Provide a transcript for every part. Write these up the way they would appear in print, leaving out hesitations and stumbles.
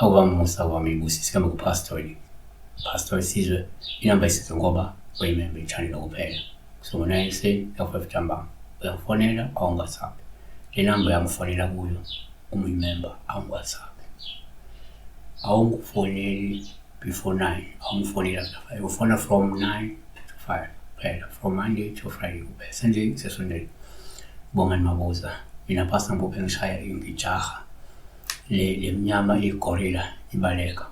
Awubamusa wami ibusisi kambe kuPastor Pastor Sizwe inamba isizwe ngoba uyimembe i-channel kuphela. So ngo-9 ekuseni ya-5 ntambama uyangifonela awungi-WhatsApp. Le namba uyangifonela kuyo uma uyimemba awungi-WhatsApp. Awungifoneli before 9, awungifoneli after 5. Ufona from 9 to 5 kuphela, from Monday to Friday kuphela. Senje kusesontweni. Bongani Mabuza, mina Pastor ngibophe ngishaya ngijaha le lemnyama igorila ibaleka.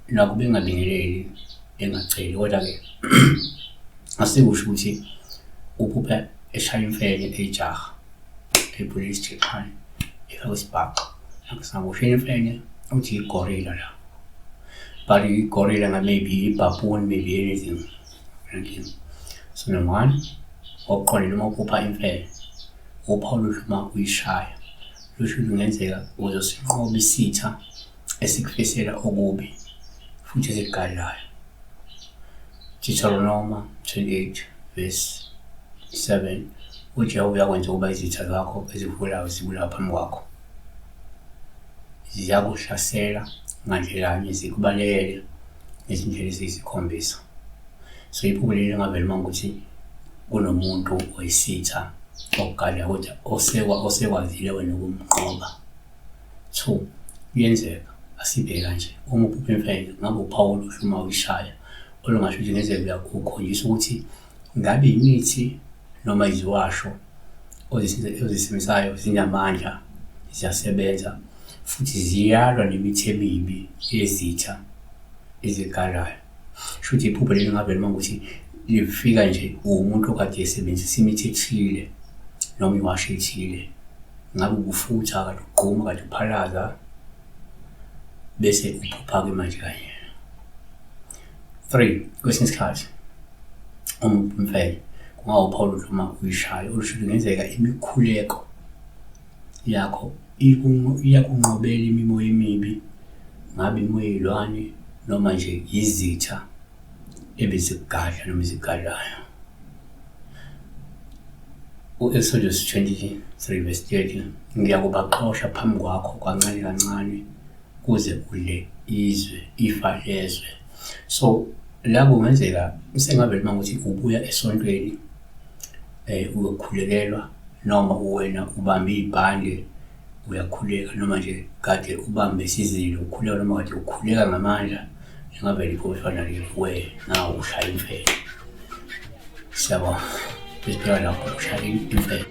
Nakuba engabingeleli engaceli kodwa-ke asikusho ukuthi uphupha eshaya imfene eyijaha ebhula isijixane efaka isibhaxu angisakusho imfene uthi igorila la but igorila nga maybe i-baboon, maybe anything. Thank you. So number one, ngokuqondile uma uphupha imfene uphawu oluhle uma uyishaya lusho kungenzeka uzosinqoba isitha esikufisela okubi futhi esikugadlayo. Deuteronoma 28 verse 7, uJehova uyakwenza ukuba izitha zakho ezivulayo zibulawe phambi kwakho. Ziyakuhlasela ngandlelanye zikubalekele ngezindlela eziyisikhombisa. So iphupho leli lingavela uma ukuthi kunomuntu oyisitha okugadla kodwa osekwazile wena ukumnqoba. Two, kuyenzeka asibheke kanje, uma uphupha imfene ngabe uphawu oluhle uma uyishaya olungasho ukuthi ngenzeka uyakhonjiswa ukuthi ngabe imithi noma iziwasho ozisebenzisayo zinamandla, ziyasebenza futhi ziyalwa nemithi emibi yezitha ezigalayo. Shuthi iphupho leli ngavele uma ukuthi lifika nje uwumuntu okade esebenzisa imithi ethile noma iwashi ethile, ngabe ubufutha kade ugquma kade uphalaza bese uphupha-ke manje kanye. Three, kwesinye isikhathi uma imfene kungawuphawu oluhle uma uyishaya olusho kungenzeka imikhuleko yakho iyakunqobela imimoya emibi, ngabe imimoya yey'lwane noma nje yizitha ebezikugadla noma ezikugadlayo. U-Exodus 23 verse 30, ngiyakubaxosha phambi kwakho kancane kancane kuze udle izwe, ifa lezwe. So la kungenzeka usengavele uma ukuthi ubuya esontweni uyokhulekelwa noma uwena ubambe ibhande uyakhuleka noma nje kade ubambe isizilo ukhuleka noma kade ukhuleka ngamandla lingavele iphupho elifana naleli we nawe ushaya imfene. Siyabonga. Besiphela lapho ushaya imfene.